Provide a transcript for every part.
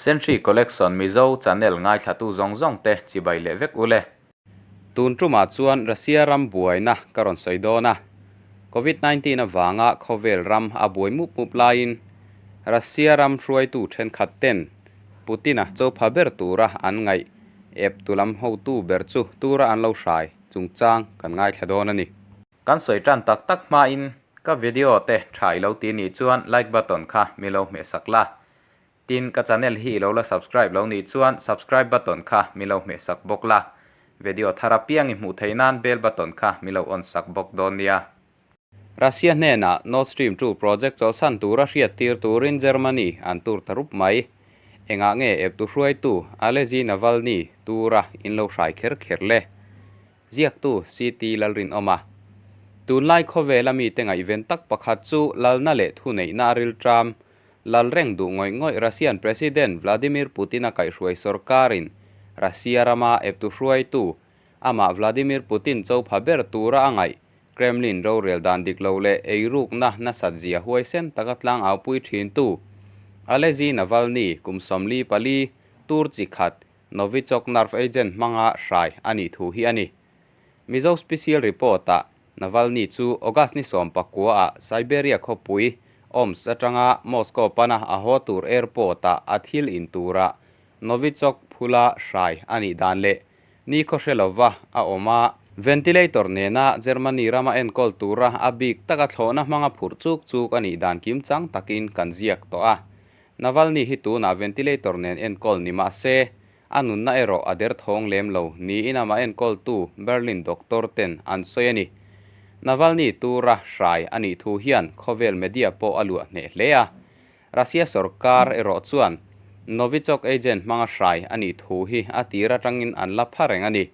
Century Collection Mizo channel ngaithlatu zawng zawng te chibai leh vek ule. Tun tumah chuan Russia ram buaina ka rawn sawi dawn a, Covid 19 avanga khawvel ram a buai mup mup laiin Russia ram hruaitu thenkhat ten Putin-a chopha ber tura an ngaih ep tu lam hotu ber chu tura an lo hrai chungchang kan ngaithla dawn a ni. Kan sawi tan tak tak hmain ka video te tha i lo ti nih chuan like button kha mi lo hmehsak la. Tin, ka channel hi i lo la subscribe lo nih chuan subscribe button kha mi lo hmehsak bawk la. Video thar apiang i hmuh theih nan bell button kha mi lo on sak bawk dawn nia. Russia hnenah Nord Stream 2 project chawlhsan tura hriattir turin Germany an tur ta rup mai. Engah nge eptu hruaitu Alexei Navalny tura in lo hrai kher kher le? Ziaktu CT Lalrinawma. Tunlai khawvela mite ngaihven tak pakhat chu lalna leh thuneihna a rilṭam. Lal reng duh ngawih ngawih Russian President Vladimir Putin-a kaihhruai sorkarin Russia rama eptu hruaitu amah Vladimir Putin chopha ber tura a ngaih Kremlin rorel dan dik lo leh eirukna nasat zia huaisen taka tlang aupui ṭhintu Alexei Navalny kum 44 tur chi khat Novichok nerve agent hmanga hrai a nih thu hi a ni. Mizo Special Report-ah Navalny chu August ni 19 ah Siberia khawpui Omsk atanga Moscow pana a haw tur airport-ah a thil in tura Novichok phula hrai a nih dan leh ni khaw hre lova a awm a. Ventilator nena Germany rama enkawl tura a bik taka thlawhna hmanga phurh chuk chuk a nih dan kimchang takin kan ziak tawh a. Navalny hi tunah ventilator nen enkawl ni mah se, a nunna erawh a derthawng lem lo niin amah enkawltu Berlin doctor ten an sawi a ni. Navalny tura hrai a nih thu hian khawvel media pawh a luah hneh hle a. Russia sorkar erawh chuan Novichok agent hmanga hrai a nih thu hi a tir atangin an la pha reng a ni.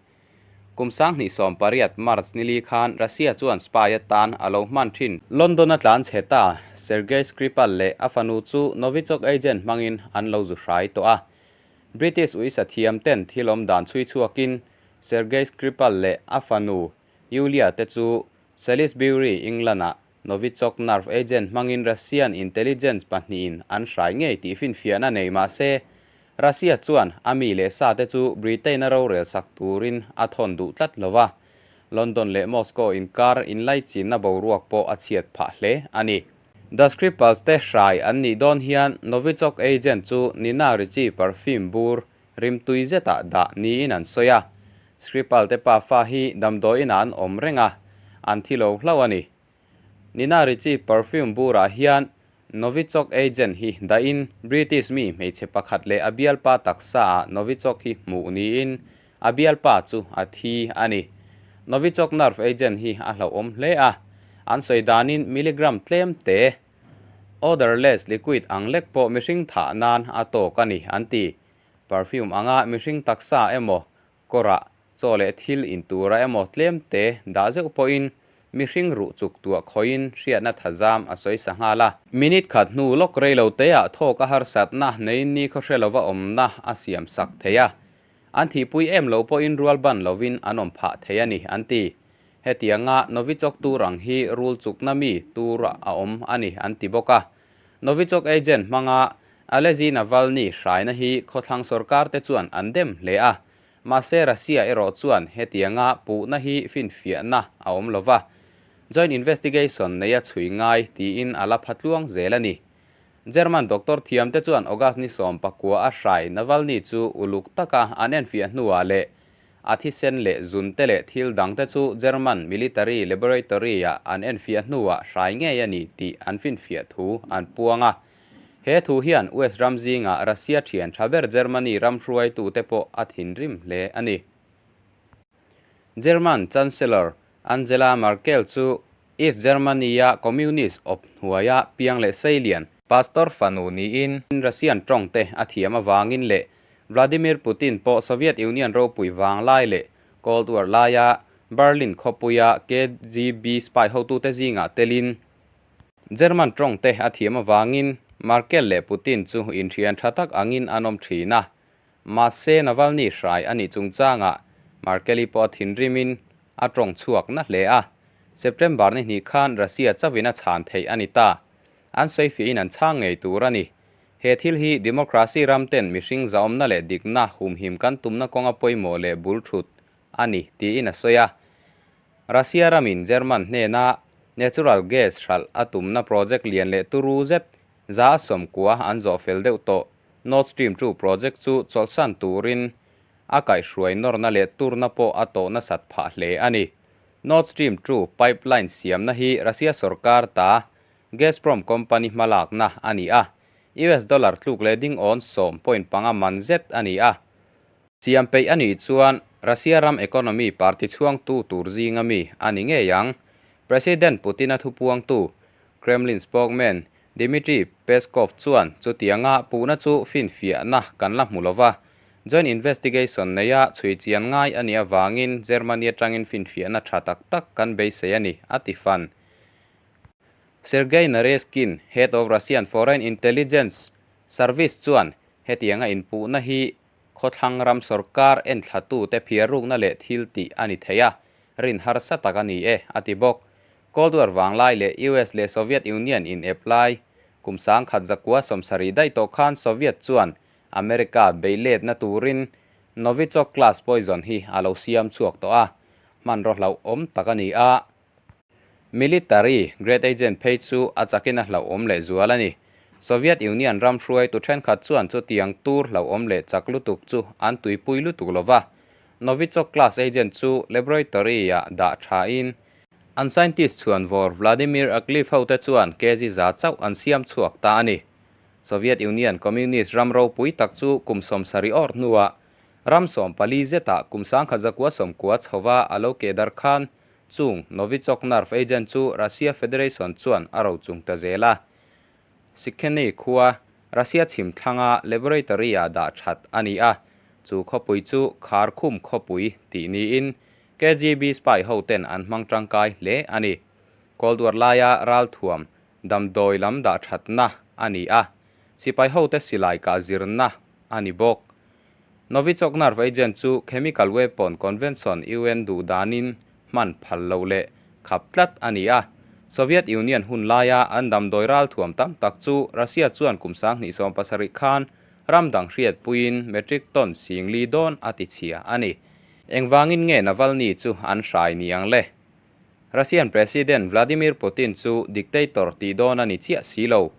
Kum 2018 March nili khan Russia chuan spy atan a lo hman thin. London a tlan chhe ta, Sergei Skripal leh a fanu chu Novichok agent hmangin an lo zu hrai tawh a. British uisa thiam ten thil awm dan chhui chhuakin Sergei Skripal leh a fanu Yulia te chu Salisbury, England-ah Novichok nerve agent hmangin Russian intelligence pahnihin an hrai ngei tih finfiahna nei mah se, Russia chuan a mi leh sa te chu Britain-a rorel sak turin a thawn duh tlat lo va, London leh Moscow inkar inlaichinna boruak pawh a chhiat phah hle a ni. The Skripals te hrai an nih dawn hian Novichok agent chu Nina Ricci perfume bur rimtui zetah dah niin an sawi a. Skripal te pafa hi damdawiinah an awm reng a, an thi lo hlauh a ni. Nina Ricci perfume burah hian Novichok agent hi dahin British mi hmeichhe pakhat leh a bialpa taksaah Novichok hi hmuh niin a bialpa chu a thi a ni. Novichok nerve agent hi a hlauhawm hle a, an sawi danin milligram tlem te odorless liquid ang lek pawh mihring thah nan a tawk a ni an ti. Perfume anga mihring taksa emaw kawrah chaw leh thil in tura emaw tlem te dah zeuh pawhin mihring ruh chuk tuah khawiin hriatna thazam a sawi sa nghal a. Minute khat hnu lawk rei lo teah thawk a harsatna neiin ni khaw hre lova awmna a siam sak thei a. An thihpui em lo pawhin rual ban lovin an awm phah thei a ni, an ti. Hetianga Novichok tur ang hi rul chukna mi tur a awm a ni, an ti bawk a. Novichok agent hmanga Alexei Navalny hraina hi khawthlang sorkar te chuan an dem hle a. Mahse Russia erawh chuan hetianga puhna hi finfiahna a awm lo va, joint investigation neia chhui ngai tiin a la pha tluang zel a ni. German doctor thiamte chuan August ni 19 a hrai Navalny chu uluk taka an enfiah hnuah leh a thisen leh zunte leh thil dangte chu German military laboratory-ah an enfiah hnuah hrai ngei a ni tih an finfiah thu an puang a. He thu hian US ram zingah Russia thian tha ber Germany ram hruaitute pawh a thinrim hle a ni. German Chancellor Angela Merkel chu East Germany-a Communist awp hnuaia piang leh seilian, pastor fanu niin Russian tawng te a thiam avangin leh Vladimir Putin pawh Soviet Union ropui vang lai leh Cold War laia Berlin khawpuia KGB spy hotute zingah telin German tawng te a thiam avangin Merkel leh Putin chu inthian tha tak angin an awm thin a. Mahse Navalny hrai a nih chungchangah Merkel-i pawh a thinrimin a tawng chhuak na hle a. September ni hnih khan Russia chauhin a chhan theih a ni ta. An sawifiahin an chhang ngei tur a ni. He thil hi democracy ram ten mihring zahawmna leh dikna humhim kan tumna kawnga pawimawh leh bul thut a ni, tiin a sawi a. Russia ramin German hnena natural gas hralh a tumna project lian leh turu zet 190 an zawh fel deuh tawh. Nord Stream 2 project chu chawlhsan turin a kaihhruai nawrna leh turna pawh a tawh nasat phah hle a ni. Nord Stream 2 pipeline siamna hi Russia sorkar ta Gazprom company hmalakna a ni a, US dollar tluk leh ding awn 10.5 man zet a ni a. Siam peih a nih chuan Russia ram economy party chhuangtu tur zinga mi a ni ngei ang. President Putin-a thupuangtu, Kremlin spokesman Dmitry Peskov chuan chutianga puhna chu finfiahna kan la hmu lo va, joint investigation neia chhui chian ngai a nih avangin Germany atangin finfiahna tha tak tak kan beisei a ni, a ti fan. Sergei Naryshkin, head of Russian Foreign Intelligence Service chuan hetianga inpuhna hi khawthlang ram sorkar enthlatute phiarrukna leh thil tih a ni thei a, rin harsa tak a ni e, a ti bawk. Cold War vanglai leh US leh Soviet Union in ep lai kum 1970 daih tawh khan Soviet chuan America beiletna turin Novichok class poison hi a lo siam chhuak tawh a, hmanraw hlauhawm tak a ni a. Military Great Agent phei chu a chakin a hlauhawm leh zual a ni. Soviet Union ram hruaitu thenkhat chuan chutiang tur hlauhawm leh chak lutuk chu an tuipui lutuk lo va. Novichok class agent chu laboratory-ah dah thain an scientist chhuanvawr Vladimir Akliev hote chuan kg za chauh an siam chhuak ta a ni. Soviet Union Communist ram ropui tak chu kum 70 awr hnuah ram 14 zetah kum 1990 chhova a lo keh dar khan Chung Novichok nerve agent chu Russia Federation chuan a ro chung ta zel a. Sikheni khua Russia chhim thlanga laboratory-ah dah that a ni a, chu khawpui chu Kharkhum khawpui tih niin KGB spy hoten an hmang tangkai hle a ni. Cold War laia ralthuam damdawi lam dah thatna a ni a, sipai hote silai kah zirna a ni bawk. Novichok nerve agent chu Chemical Weapon Convention UN duh danin hman phal loh leh khap tlat a ni a. Soviet Union hun laia an damdawi ralthuam tam tak chu Russia chuan kum 2017 khan ram dang hriatpuiin metric ton 4000 dawn a ti chhia a ni. Engvangin nge Navalny chu an hrai ni ang le? Russian President Vladimir Putin chu dictator tih dawn a ni chiah si lo.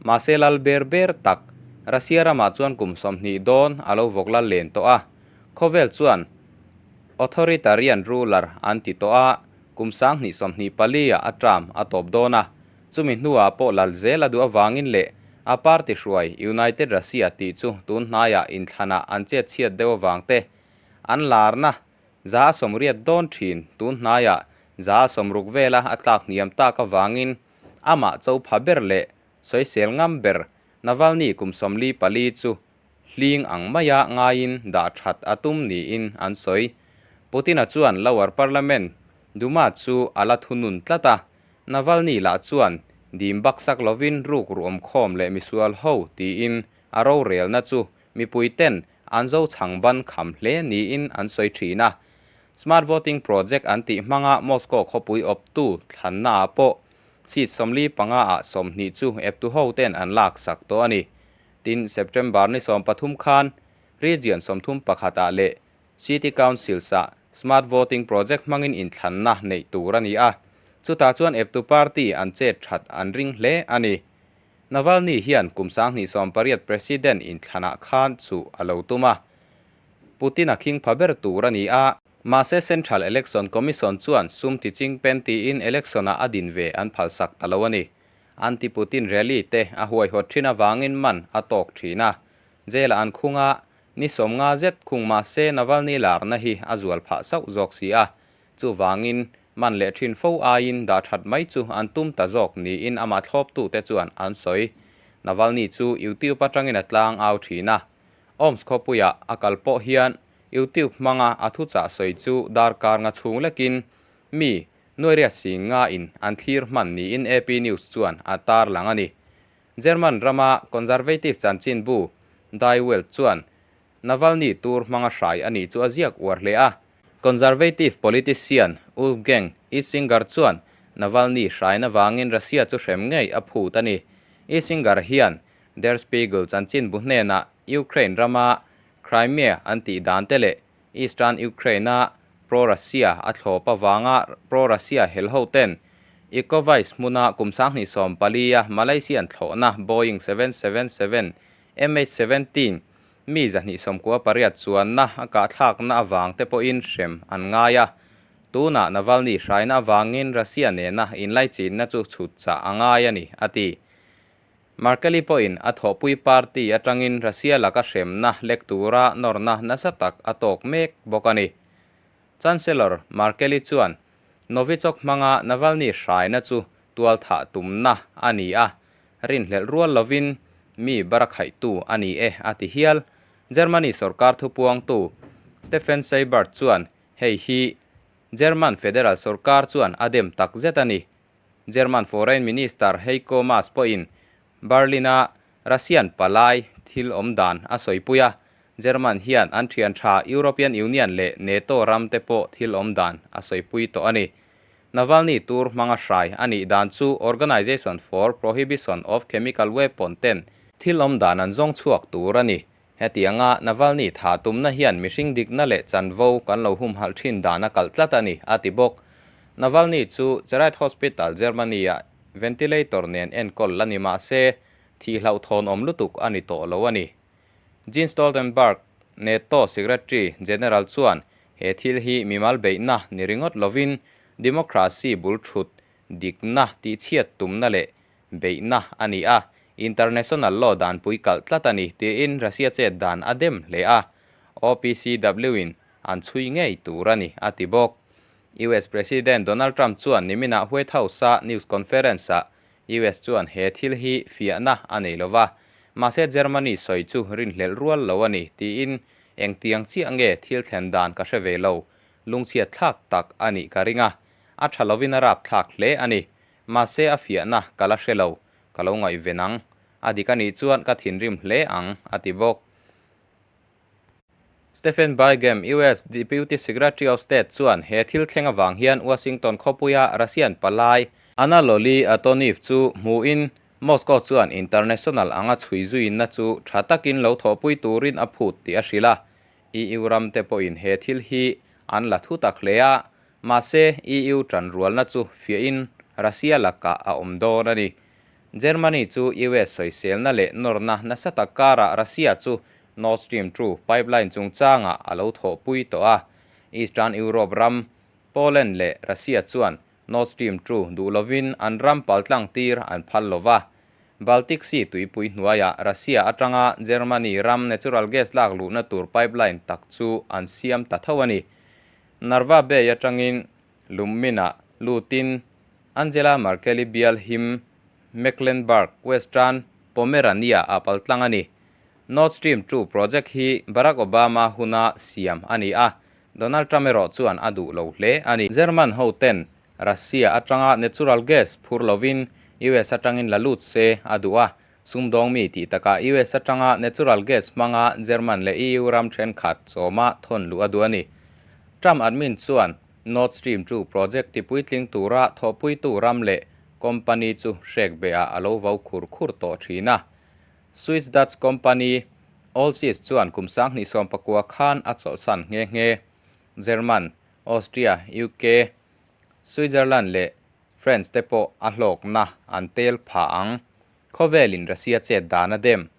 Mahse lal ber ber tak, Russia ramah chuan kum 20 dawn a lo vawk lal len tawh a. Khawvel chuan authoritarian ruler an ti tawh a, kum 2024 ah a term a tawp dawn a. Chumi hnuah pawh lal zel a duh avangin leh a party hruai United Russia tih chu tun hnaiah inthlanah an chet chhiat deuh avang te an larna 80% dawn thin tun hnaiah 60% vela a tlak hniam tak avangin amah cho pha ber leh sawisel ngam ber Navalny kum 44 chu hling ang maia ngaiin dah that a tum niin an sawi. Putin-a chuan lower parliament Duma chu a la thunun tlat a, Navalny lah chuan dim baksak lovin ruk ruam khawm leh misual ho tiin a rorelna chu mipui ten an zo chhang ban kham hle niin an sawi thin a. Smart voting project an tih hmanga Moscow khawpui awptu thlannaah pawh seat 45 ah 20 chu eptu ho ten an lak sak tawh a ni. Tin, September ni 13 khan region 31 ah leh City Councils ah smart voting project hmangin inthlanna neih tur a ni a, chutah chuan eptu party an chet that an ring hle a ni. Navalny hian kum 2018 President inthlanah khan chu a lo tum a, Putin a khing pha ber tur a ni a. Mahse Central Election Commission chuan sum ti ching pen tiin election-ah a din ve an phalsak ta lo a ni. Anti-Putin rally te a huaihawt thin avangin man a tawk thin a. Jail-ah an khung a, ni 50 zet khung mahse Navalny larna hi a zual phah sauh zawk si a. Chuvangin, man leh thin fo aiin dah that mai chu an tum ta zawk niin amah thlawptute chuan an sawi. Navalny chu YouTube atangin a tlang au thin a. Omsk khawpuiah a kal pawh hian YouTube hmanga a thuchah sawi chu darkar nga chhung lekin mi nuairiat sing ngain an thlir hman niin AP News chuan a tarlang a ni. German rama conservative chanchinbu Die Welt chuan Navalny tur hmanga hrai a nih chu a ziak uar hle a. Conservative politician Wolfgang Ischinger chuan Navalny hraina vangin Russia chu hrem ngei a phut a ni. Ischinger hian Der Spiegel chanchinbu hnenah Ukraine rama Crimea an tih dan te leh Eastern Ukraine-a pro-Russia a thlawp avanga pro-Russia hel hoten Ikovais hmuna kum 2014-a Malaysian thlawhna Boeing 777 MH17 mi 298 chuanna a kahthlakna avang te pawhin hrem an ngai a. Tunah Navalny hraina avangin Russia nena inlaichinna chu chhut chah a ngai a ni, a ti. Merkel-i pawhin a thawhpui party atangin Russia laka hremna lek tura nawrna nasa tak a tawk mek bawk a ni. Chancellor Merkel-i chuan Novichok hmanga Navalny hraina chu tualthah tumna a ni a, rinhlelh rual lovin mi barakhaihtu a ni e a ti hial. Germany sorkar thupuangtu Steffen Seibert chuan hei hi German federal sorkar chuan a dem takzet a ni. German Foreign Minister Heiko Maas pawhin Berlin-a Russian palai thil awm dan a sawipui a, German hian an thian tha European Union leh NATO ram te pawh thil awm dan a sawipui tawh a ni. Navalny tur hmanga hrai a nih dan chu Organization for Prohibition of Chemical Weapon ten thil awm dan an zawng chhuak tur a ni. Hetianga Navalny tha tumna hian mihring dikna leh chanvo kan lo humhalh thin dan a kalh tlat a ni, a ti bawk. Navalny chu Charite Hospital, Germany-ah ventilator nen enkawl la ni mah se, thih hlauhthawn awm lutuk a ni tawh lo a ni. Jens Stoltenberg, NATO Secretary General chuan he thil hi mimal beihna ni ringawt lovin democracy bul thut dikna tihchhiat tumna leh beihna a ni a, international law danpui kalh tlat a ni tiin Russia chet dan a dem hle a, OPCW-in an chhui ngei tur a ni, a ti bawk. US President Donald Trump chuan niminah White House-a news conference-ah US chuan he thil hi fiahna a nei lo va, mahse Germany sawi chu rinhlelh rual lo a ni tiin engtiang chiah nge thil thlen dan ka hre ve lo, lungchhiat thlak tak a nih ka ring a, a tha lovin a rap thlak hle a ni. Mahse a fiahna ka la hre lo, ka lo ngaihven ang. A dik a nih chuan ka thinrim hle ang, a ti bawk. Stephen Bygem, US Deputy Secretary of State chuan he thil thleng avang hian Washington khawpuia Russian palai Anatoly Antonov chu hmuhin Moscow chuan international anga chhui zuinna chu tha takin lo thawhpui turin a phut tih a hrilh a. EU ram te pawhin he thil hi an la thu tak hle a, mahse EU tanrualna chu fiahin Russia lakah a awm dawn a ni. Germany chu US sawiselna leh nawrna nasa tak karah Russia chu Nord Stream 2 pipeline chungchangah a lo thawhpui tawh a. Eastern Europe ram Poland leh Russia chuan Nord Stream 2 duh lovin an ram paltlang tir an phal lo va. Baltic Sea tuipui hnuaiah Russia atanga Germany ram natural gas lak luhna tur pipeline tak chu an siam ta tho a ni. Narva Bay atangin Lumminah lutin Angela Merkel-i bial him Mecklenburg, Western Pomerania ah paltlang a ni. Nord Stream 2 project hi Barack Obama huna siam a ni a, Donald Trump erawh chuan a duh lo hle a ni. German ho ten Russia atanga natural gas phur lovin US atangin la lut se a duh a, sumdawng mi tih takah US atanga natural gas hmanga German leh EU ram thenkhat chawma thawn luh a duh a ni. Trump admin chuan Nord Stream 2 project tipuitling tura thawhpuitu ram leh company chu hrek beah a lo vo khur khur tawh thin a. Swiss-Dutch company Allseas chuan kum 2019 khan a chawlhsan nghe nghe. German, Austria, UK, Switzerland leh France te pawh a hlawkna an tel phah ang. Khawvelin Russia chet dan a dem.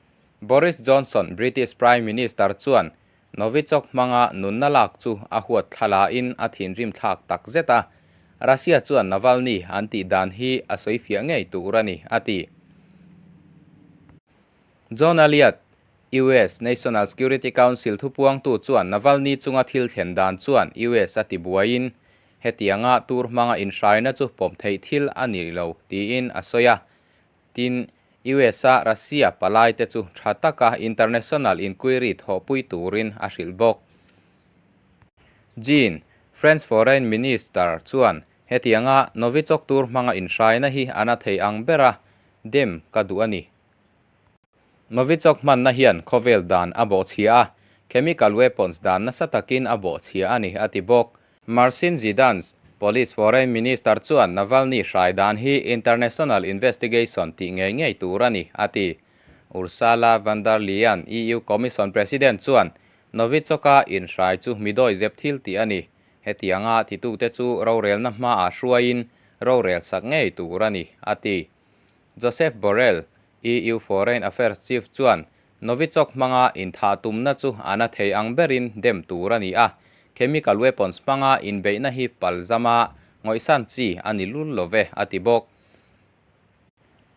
Boris Johnson, British Prime Minister chuan Novichok hmanga nunna lak chu a huat thla lain a thinrim thlak tak zet a, Russia chuan Navalny an tih dan hi a sawi fiah ngei tur a ni, a ti. John Elliott, US National Security Council thupuangtu chuan Navalny chunga thil thlen dan chuan US a tibuaiin hetianga tur hmanga inhraina chu pawm theih thil a ni lo tiin a sawi a. Tin, US-a Russia palaite chu tha taka international inquiry thawhpui turin a hrilh bawk. Jean, French Foreign Minister chuan hetianga Novichok tur hmanga inhraina hi a na thei ang bera dem ka duh a ni. Novichok hmanna hian khawvel dan a bawhchhia a, chemical weapons dan nasa takin a bawhchhia a ni, a ti bawk. Marcin Zidane, Polish Foreign Minister chuan Navalny hrai dan hi international investigation tih ngei ngei tur a ni, a ti. Ursula von der Leyen, EU Commission President chuan Novichok-a inhrai chu mi dawihzep thil tih a ni. Hetianga titute chu rorelna hmaah hruaiin rorel sak ngei tur a ni, a ti. Josep Borrell, EU Foreign Affairs Chief chuan Novichok hmanga inthah tumna chu a na thei ang berin dem tur a ni a, chemical weapons hmanga inbeihna hi palzama ngawihsan chi a ni lul lo ve, a ti bawk.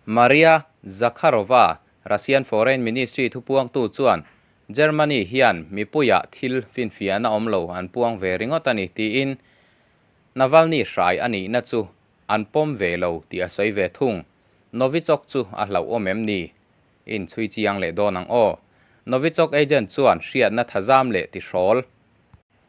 Maria Zakharova, Russian Foreign Ministry thupuangtu chuan Germany hian mipuiah thil finfiahna awm lo an puang ve ringawt a ni tiin Navalny hrai a nihna chu an pawm ve lo tih a sawi ve thung. Novichok chu a hlauhawm em ni? Inchhui chiang leh dawn ang aw. Novichok agent chuan hriatna thazam leh tihrawl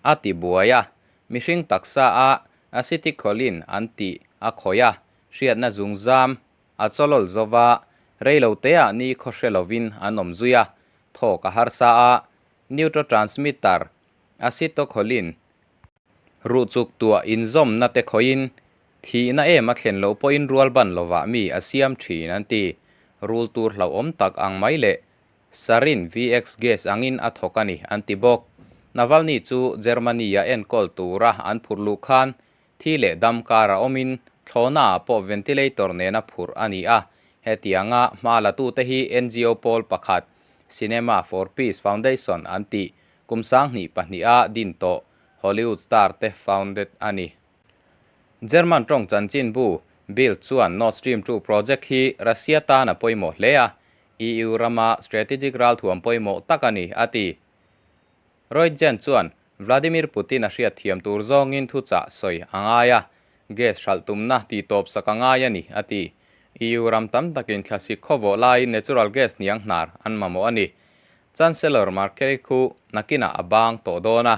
a ti buai a, mihring taksa a acetylcholine an tih a khawih a, hriatna zungzam a chawlawl zova, reilo teah ni khaw hre lovin an awm zui a, thawk a harsa a, neurotransmitter acetylcholine Ruh chuk tuah inzawmna te khawiin thihna em a thlen loh pawhin rual ban lovah mi a siam thin an ti. Rul tur hlauhawm tak ang mai leh Sarin VX gas angin a thawk a ni an ti bawk. Navalny chu Germany-a enkawl tura an phurh luh khan thi leh dam kara awmin thlawhnaah pawh ventilator nena phurh a ni a. Hetianga hma latute hi NGO pawl pakhat Cinema for Peace Foundation an tih Kum 2002 a din tawh Hollywood star te founded a ni. German tawng chanchinbu Bild chuan Nord Stream 2 project hi Russia tan a pawimawh hle a, EU rama strategic ralthuam pawimawh tak a ni, a ti. Roitgen chuan Vladimir Putin a hriatthiam tur zawngin thuchah sawi a ngai a, gas hralh tumna tihtawp sak a ngai a ni, a ti. EU ram tam takin thlasik khawvawh laiin natural gas hniang hnar an mamawh a ni. Chancellor Merkel khu nakinah a bang tawh dawn a,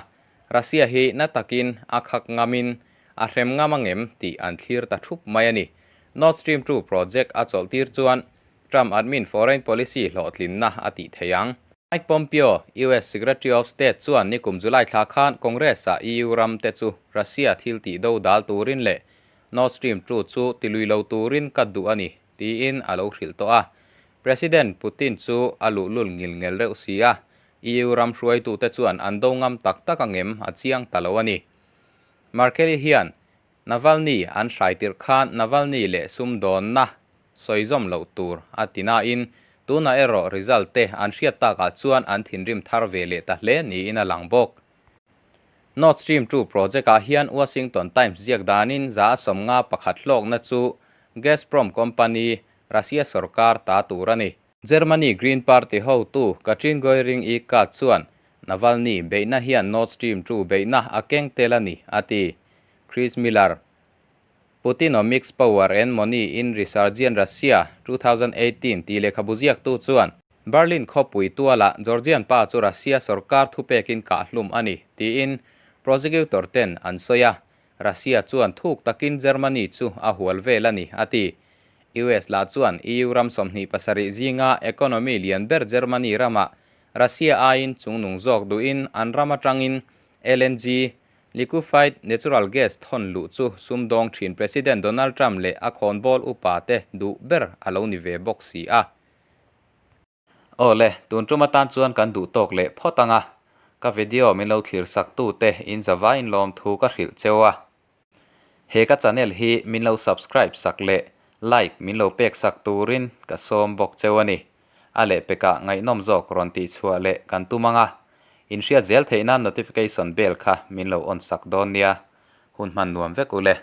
Russia hi na takin a khak ngamin a hrem ngam angem tih an thlir ta thup mai a ni. Nord Stream 2 project a chawlh tir chuan Trump admin foreign policy hlawhtlinna a tih thei ang. Mike Pompeo, US Secretary of State chuan nikum July thla khan Congress-ah EU ram te chu Russia thil tih do dal turin leh Nord Stream 2 chu tilui lo turin ka duh a ni tiin a lo hrilh tawh a. President Putin chu a luhlul ngil ngel reuh si a, EU ram hruaitute chuan an do ngam tak tak angem a chiang ta lo a ni. Merkel-i hian Navalny an hrai tirh khan Navalny leh sumdawnna sawi zawm loh tur a ti nain tunah erawh result te an hriat takah chuan an thinrim thar ve leh ta hle niin a lang bawk. Nord Stream 2 project-ah hian Washington Times ziak danin 151 hlawkna chu Gazprom company Russia sorkar ta tur a ni. Germany Green Party hotu Katrin Goering-Ika chuan Navalny beihna hian Nord Stream 2 beihna a keng tel a ni, a ti. Chris Miller, Putinomics Power and Money in Resurgent Russia, 2018 tih lehkhabu ziaktu chuan Berlin khawpui tualah Georgian pa chu Russia sorkar thupekin kahhlum a ni, tiin prosecutor ten an sawi a. Russia chuan thuk takin Germany chu a hual vel a ni, a ti. US lah chuan EU ram 27 zinga economy lian ber Germany ramah Russia aiin chungnung zawk duhin an ram atangin LNG, liquefied natural gas, thawn luh chu sumdawng thin President Donald Trump leh a khawnbawl upa te duh ber a lo ni ve bawk si a. Aw le, tun tum atan chuan kan duh tawk leh phawt ang a, ka video min lo thlir sak tu te in zava in lawm thu ka hrilh cheu a. He ka channel hi min lo subscribe sak leh like min lo pek sak turin ka sawm bawk cheu a ni. A lehpekah ngaihnawm zawk rawn tih chhuah leh kan tum ang a, in hriat zel theih nan notification bell kha min lo on sak dawn nia. Hun hman nuam vek u le.